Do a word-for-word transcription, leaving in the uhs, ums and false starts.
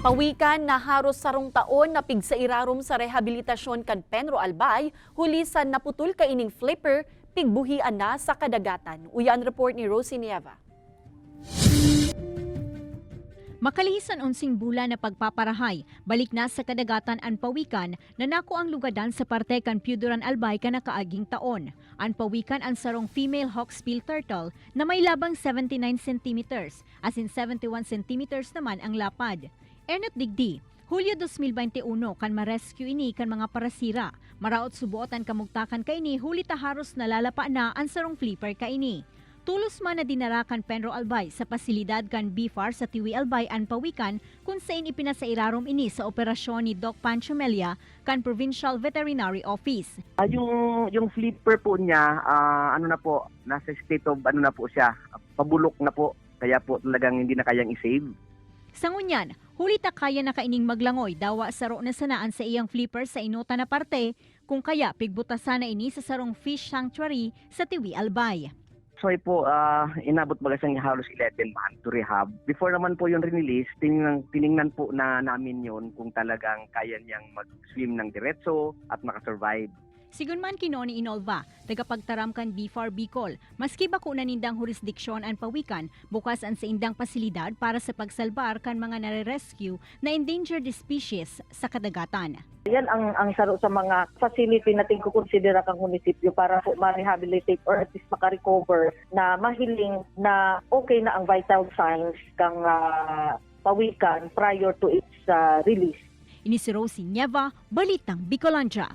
Pawikan na haros sarong taon na pigsairarom sa rehabilitasyon kan Penro Albay, huli sa naputol kaining flipper, pigbuhian na sa kadagatan. Uya an report ni Rosie Nieva. Makalihis an onsing bulan na pagpaparahay, balik na sa kadagatan an Pawikan na nakuang lugadan sa parte kan Piyuduran Albay kan nakaaging taon. An Pawikan an sarong female hawksbill turtle na may labang seventy nine centimeters, asin seventy one centimeters naman ang lapad. Enot digdi, Hulyo dos mil bente uno kan ma-rescue ini kan mga parasira. Maraot suboot an kamugtakan kaini huli ta haros nalalapa na an sarong flipper kaini. Tolos man na dinara kan Penro Albay sa pasilidad kan BFAR sa Tiwi Albay an Pawikan, kun sain ipinasairarom ini sa operasyon ni Doc Pancho Mella kan Provincial Veterinary Office. Ah, yung, yung flipper po niya, ah, ano na po, nasa state of ano na po siya, pabulok na po. Kaya po talagang hindi na kayang i-save. Sa ngunyan, huli ta kaya na kaining maglangoy, dawa saro na sana an saiyang flipper sa inotan na parte, kung kaya pigbutasan na ini sa sarong fish sanctuary sa Tiwi Albay. So po, ah, inabot baga siyang halos eleven months to rehab. Before naman po yung release, tiningnan, tiningnan po na namin yon kung talagang kaya niyang mag-swim ng diretso at makasurvive. Sigun man ki Noni Inolva, tagapagtaram kan BFAR Bicol, maski bako na nindang hurisdiksyon an Pawikan, bukas an saindang pasilidad para sa pagsalbar kan mga nare-rescue na endangered species sa kadagatan. Yan ang, ang saro sa mga facility na tingkukonsidera kang munisipyo para po ma-rehabilitate or at least makarecover na mahiling na okay na ang vital signs kang ah, Pawikan prior to its ah, release. Ini si Rosie Nieva, Balitang Bicolandia.